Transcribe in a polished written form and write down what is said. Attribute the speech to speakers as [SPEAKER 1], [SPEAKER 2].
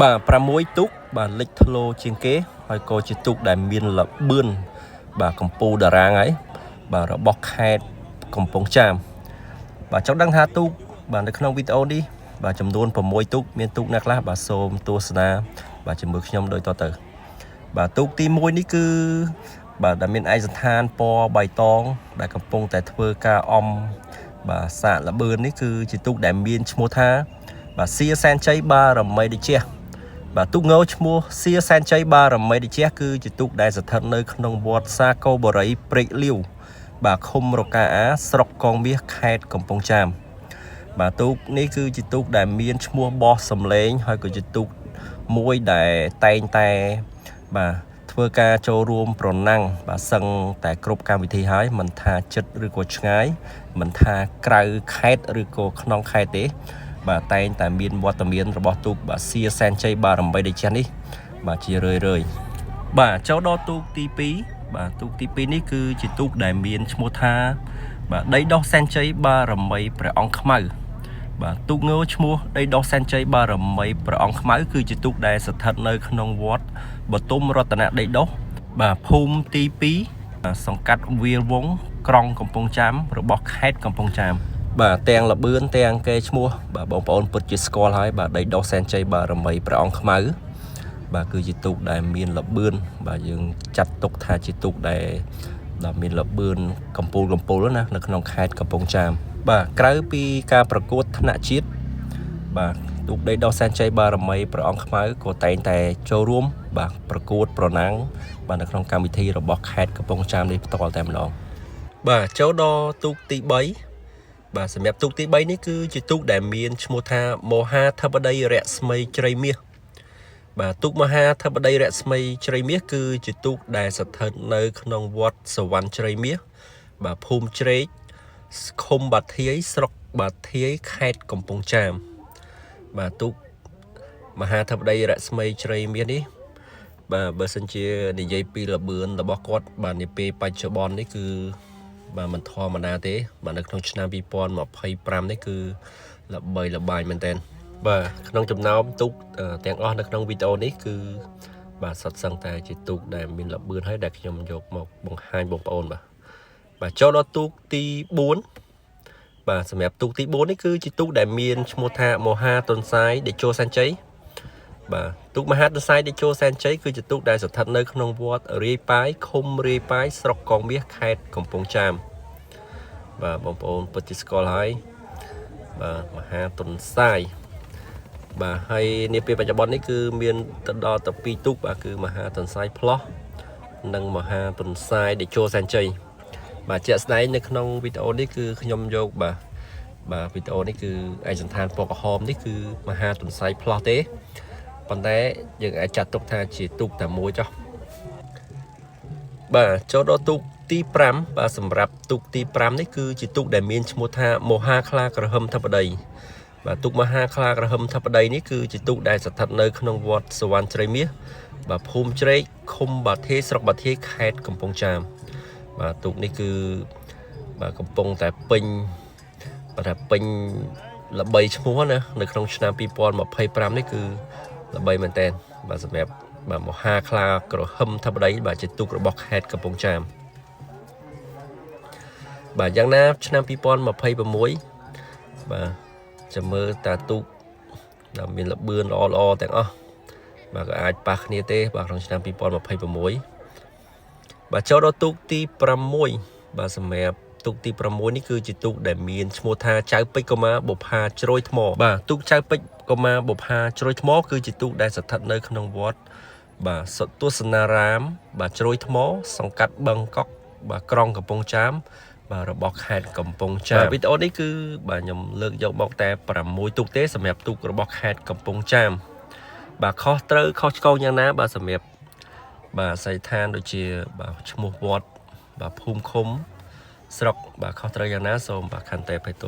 [SPEAKER 1] បាទ6ទូកបាទលេចធ្លោជាងគេហើយក៏ជាទូកដែលមានល្បឿនបាទកម្ពូលតារាងហើយបាទរបស់ខេត្តកំពង់ចាមបាទចង់ដឹងថាទូកបាទនៅក្នុងវីដេអូនេះបាទចំនួន6ទូកមានទូកណាខ្លះបាទសូមទស្សនាបាទជាមួយខ្ញុំដូចតទៅបាទទូកទី1នេះគឺបាទដែលមានឯកសណ្ឋានពណ៌បៃតងដែលកំពុងតែធ្វើការអំបាទសាកល្បឿននេះគឺជាទូកដែលមានឈ្មោះថាបាទសៀសែនជ័យបារមីដេជះបាទទូកងឈ្មោះសៀសែនជ័យបារមីដេជះគឺជាទូកដែលស្ថិតនៅក្នុងវត្តសាកោបរិយព្រែកលាវបាទឃុំរកាអាស្រុកកងមាសខេត្តកំពង់ចាមបាទទូកនេះគឺជាទូកដែលមានឈ្មោះបោះសំឡេងហើយក៏ជាទូកមួយដែលតែងតែបាទធ្វើការចូលរួមប្រណាំងបាទសឹងតែគ្រប់កម្មវិធីហើយមិនថាចិត្តឬក៏ឆ្ងាយមិនថាក្រៅខេត្តឬក៏ក្នុងខេត្តទេបាទតែងតែមានវត្តមានរបស់ទូកបាទសៀសែនជ័យបារមីដេជះនេះបាទជារឿយរឿយៗបាទចូលដល់ទូកទី2បាទទូកទី2នេះគឺជាទូកដែលមានឈ្មោះថាបាទដីដោះសែនជ័យបារមីព្រះអង្គខ្មៅបាទទូកងឈ្មោះដីដោះសែនជ័យបារមីព្រះអង្គខ្មៅគឺជាទូកដែលស្ថិតនៅក្នុងវត្តបទុមរតនដីដោះបាទភូមិទី2បាទសង្កាត់វាលវងក្រុងកំពង់ចាមរបស់ខេត្តកំពង់ចាមបាទទាំងលបឿនទាំងគេឈ្មោះបាទបងប្អូនពិតជាស្គាល់ហើយបាទដីដោះសែនជ័យបារមីព្រះអង្គខ្មៅបាទគឺជាទូកដែលមានលបឿនបាទយើងចាត់ទុកថាជាទូកដែលមានលបឿនកំពូលកំពូលណានៅក្នុងខេត្តកំពង់ចាមបាទក្រៅពីការប្រកួតថ្នាក់ជាតិបាទទូកដីដោះសែនជ័យបារមីព្រះអង្គខ្មៅក៏តែងតែចូលរួមបាទប្រកួតប្រណាំងបាទនៅក្នុងកម្មវិធីរបស់ខេត្តកំពង់ចាមនេះផ្ទាល់តែម្ដងបាទចូលដល់ទូកទី3បាទសម្រាប់ទូកទី3នេះគឺជាទូកដែលមានឈ្មោះថាមហាធិបតីរស្មីជ្រៃមាសបាទទូកមហាធិបតីរស្មីជ្រៃមាសគឺជាទូកដែលស្ថិតនៅក្នុងវត្តសវណ្ណជ្រៃមាសបាទភូមិជ្រែកឃុំបាធាយស្រុកបាធាយខេត្តកំពង់ចាមបាទទូកមហាធិបតីរស្មីជ្រៃមាសនេះបាទបើសិនជានិយាយពីល្បឿនរបស់គាត់បាទនាពេលបច្ចុប្បន្ននេះគឺបាទមិនធម្មតាទេបាទនៅក្នុងឆ្នាំ2025នេះគឺល្បីល្បាញមែនទែនបាទក្នុងចំណោមទូកទាំងអស់នៅក្នុងវីដេអូនេះគឺបាទសុទ្ធសឹងតែជាទូកដែលមានល្បឿនហើយដែលខ្ញុំយកមកបង្ហាញបងប្អូនបាទបាទចូលដល់ទូកទី4បាទសម្រាប់ទូកទី4នេះគឺជាទូកដែលមានឈ្មោះថាមហាតុនសាយតេជោសែនជ័យបាទទូកមហាតុនសាយតេជោសែនជ័យគឺជាទូកដែលស្ថិតនៅក្នុងវត្តរាយប៉ាយឃុំរាយប៉ាយស្រុកកងមាសខេត្តកំពង់ចាមបាទបងប្អូនពិតជាស្គាល់ហើយបាទមហាតុនសាយបាទហើយនាពេលបច្ចុប្បន្ននេះគឺមានទៅដល់ទៅ2ទូកបាទគឺមហាតុនសាយផ្លោះនិងមហាតុនសាយតេជោសែនជ័យបាទជាក់ស្ដែងនៅក្នុងវីដេអូនេះគឺខ្ញុំយកបាទបាទវីដេអូនេះគឺឯកសណ្ឋានពណ៌ក្រហមនេះគឺមហាតុនសាយផ្លោះទេប៉ុន្តែយើងអាចចាត់ទុកថាជាទូកតែមួយចុះបាទចូលដល់ទូកទី5បាទសម្រាប់ទូកទី5នេះគឺជាទូកដែលមានឈ្មោះថាមហាខ្លាក្រហឹមធិបតីបាទទូកមហាខ្លាក្រហឹមធិបតីនេះគឺជាទូកដែលស្ថិតនៅក្នុងវត្តសវណ្ណជ្រៃមាសបាទភូមិជ្រែកឃុំបាធាយស្រុកបាធាយខេត្តកំពង់ចាមបាទទូកនេះគឺបាទកំពុងតែពេញបាទថាពេញល្បីឈ្មោះណានៅក្នុងឆ្នាំ2025នេះគឺល្បីមែនតើបាទសម្រាប់បាទមហាខ្លាក្រហឹមធិបតីបាទជាទូករបស់ខេត្តកំពង់ចាមបាទយ៉ាងណាឆ្នាំ2026បាទចាំមើលតាទូកដែលមានល្បឿនល្អល្អទាំងអស់បាទក៏អាចប៉ះគ្នាទេបាទក្នុងឆ្នាំ2026បាទចូលដល់ទូកទី6បាទសម្រាប់ទូកទី6នេះគឺជាទូកដែលមានឈ្មោះថាចៅពេជ្រកុមារបុប្ផាជ្រោយថ្មបាទទូកចៅពេជ្រកុមារបុប្ផាជ្រោយថ្មគឺជាទូកដែលស្ថិតនៅក្នុងវត្តបាទសុទស្សនារាមបាទជ្រោយថ្មសង្កាត់បឹងកុកបាទក្រុងកំពង់ចាមបាទរបស់ខេត្តកំពង់ចាមវីដេអូនេះគឺបាទខ្ញុំលើកយកមកតែ6ទូកទេសម្រាប់ទូករបស់ខេត្តកំពង់ចាមបាទខុសត្រូវខុសឆ្គងយ៉ាងណាបាទសម្រាប់បាទសីឋានដូចជាបាទឈ្មោះវត្តបាទភូមិឃុំស្រុកបាទខុសត្រូវយ៉ាងណាសូមបាទខន្តីអភ័យទោស។